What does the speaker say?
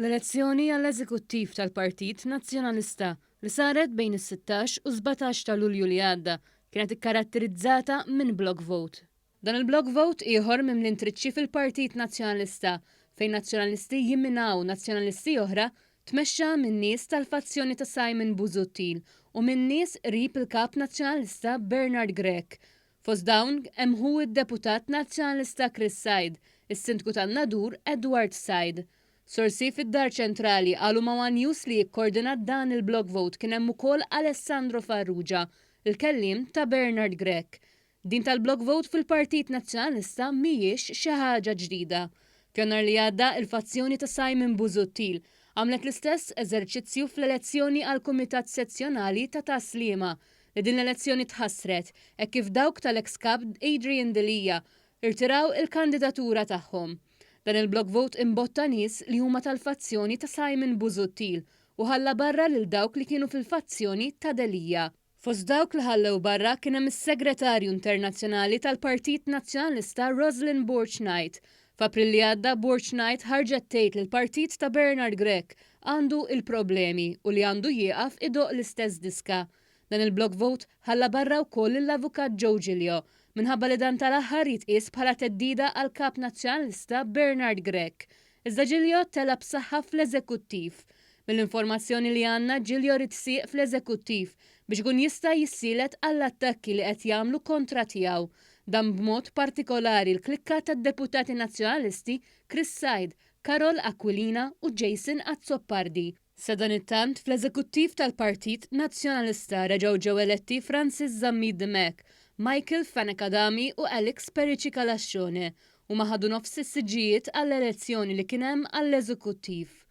L-elezzjoni għall-Eżekuttiv tal-Partit Nazzjonalista li saret bejn is-16 u 17 ta' Lulju li għadda kienet ikkaratterizzata minn block vote. Dan il-block vote ieħor mimli intriċċi fil-Partit Nazzjonalista fejn Nazzjonalisti jimminaw Nazzjonalisti oħra tmexxa minn nies tal-fazzjoni ta' Simon Busuttil u minn nies qrib il-Kap Nazzjonalista Bernard Grech. Fost dawn hemm ħu d-Deputat Nazzjonalista Chris Said, is-Sindku tan-Nadur Edward Said. Sorsi fid-Dar Ċentrali qalu ma' one News li jikkordina dan il-block vote kien hemm ukoll Alessandro Farrugia, il-kelliem ta' Bernard Grech. Din tal-block vote fil-Partit Nazzjonalista mhijiex xi ħaġa ġdida. F'Jannar li għadda, il-fazzjoni ta' Simon Busuttil għamlet l-istess eżerċizzju fl-elezzjoni għall-Kumitat Sezzjonali ta' Tas-Sliema li din l-elezzjoni tħassret hekk kif dawk tal-eks Kap Adrian Delia rtiraw il-kandidatura tagħhom. Dan il-block vote imbotta nies li huma tal-fazzjoni ta' Simon Busuttil u ħalla barra lil dawk li kienu fil-fazzjoni ta' Delia. Fost dawk li ħallew barra kien hemm is-Segretarju Internazzjonali tal-Partit Nazzjonalista Roslyn Borg Knight. F'April li għadda Borg Knight ħarġet tgħid li l-partit ta' Bernard Grech għandu il-problemi u li għandu jieqaf idoqq l-istess diska. Dan il-block vote ħalla barra wkoll lill-Avukat Joe Giglio, minħabba li dan tal-aħħar jitqies bħala theddida għall-Kap Nazzjonalista Bernard Grech. Iżda Giglio tela' b'saħħa fl-Eżekuttiv. Mill-informazzjoni li għandna Giglio ried sieq fl-Eżekuttiv biex ikun jista' jissielet għall-attakki li qed jagħmlu kontra tiegħu. Dan b'mod partikolari l-klikka tad-Deputati Nazzjonalisti Chris Said, Karol Aquilina u Jason Azzopardi. Sadanittant, fl-Eżekuttiv tal-Partit Nazzjonalista reġgħu ġew eletti Francis Zammit Dimech, Michael Fenech Adami u Alex Perici Calascione. Huma ħadu nofs is-siġġijiet għall-elezzjoni li kien hemm għall-Eżekuttiv.